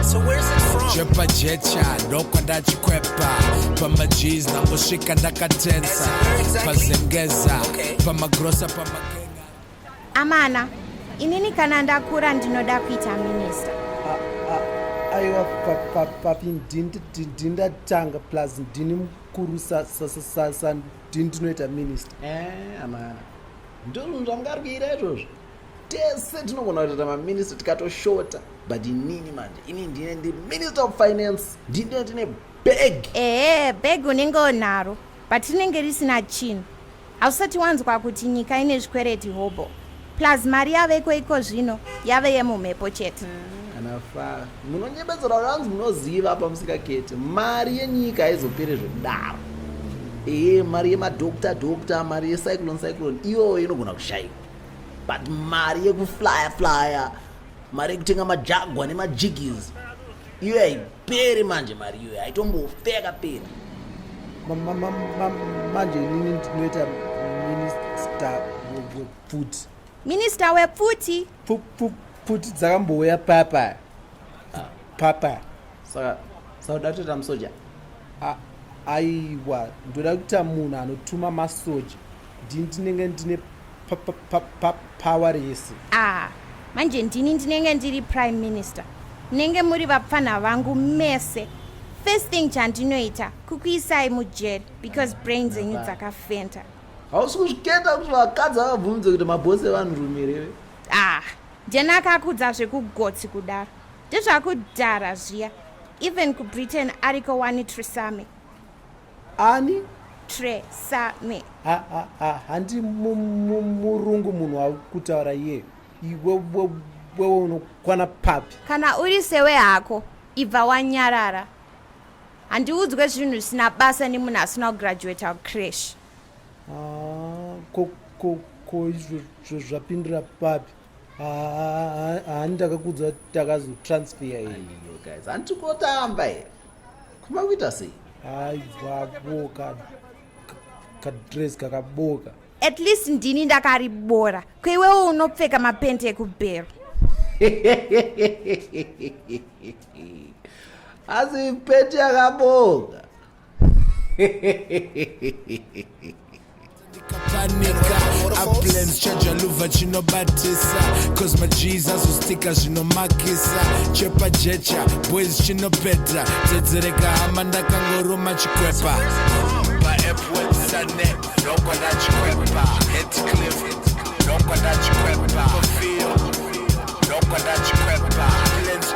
So where's it from? Chepajecha ndokwandachikwepa pamag's ndangosvika ndakatensa. Where exactly? Pazengeza. Okay. Pamagrosa, pamakenga. Amana, inini kana ndakura ndinoda kuita minista. Aiwa, papi, ndindatanga, plus ndini mukuru, sa ndini ndinoita minista. Amana, ndozvinhu zvamungarwira izvozvo. Tese tinogona kutoita maminista tikatoshota, but inini manje, ini ndine ndi minister of finance, ndine ndine bag. Ehe, bhegi unenge unaro, but rinenge risina chinhu. Hausati wanzwa kuti nyika ine zvikwereti hobo, plus mari yaveko iko zvino yave yemumhepo chete. Kana fa munonyebedzera kudanzi munoziva pamusikakete, mari yenyika haizoperi zvekudaro. Ehe, mari yemadoctor doctor, mari yecyclone cyclone, iyoyo inogona kushayiwa, but mari yekuflya flya, mari yekutenga maJaguar nemajigis, iyo haiperi manje. Mari iyoyo haitombofe yakapera. Manje inini ndinoita minista wepfuti. Minista wepfuti? Pfuti dzakambouya papa papa. Saka uda kutoita musoja? Aiwa, ndoda kuita munhu anotuma masoja. Ndini ndinenge ndine power rese. Ah, manje ndini ndinenge ndiri prime minister, munenge muri vapfanha vangu mese. First thing chandinoita kukuisai mujeri because brain dzenyu dzakafenta. Hausi kuzviketa kuti vakadzi avabvumidze kuita mabhosi evanhurume reve? Ah, ndiyani akakudza zvekugotsi kudaro? Ndezvakudhara zviya. Even kuBritain ariko wani Theresa May. Ani? Theresa May. Handi murungu munhu wakutaura iye? Iwe wewe unokwana papi? Kana uri sewe hako, ibva wanyarara. Handiudzwe zvinhu zvisina basa nemunhu asina kugraduata kucreche. Ah, ko izvo zvapindira papi? Hani ndakakudza kuti takazotransfer iyi. Aiyo guys, handikotamba here? Kuma kuita sei? Aiwavo, kadress kakaboka. At least ndini ndakaribora, kuiwewo unopfeka mapenti ekubhero. Asi peti yakaboka. Ndikapanika uplands chajaluva chinobatisa, 'cause mags azostika zvinomakisa. Chepajecha boys chinopedza dzedzereka hama, ndakangoruma chikwepa paEpworth ndokwandachikwepa, Hatcliffe ndokwandachikwepa, Kofio ndokwandachikwepa, Plans.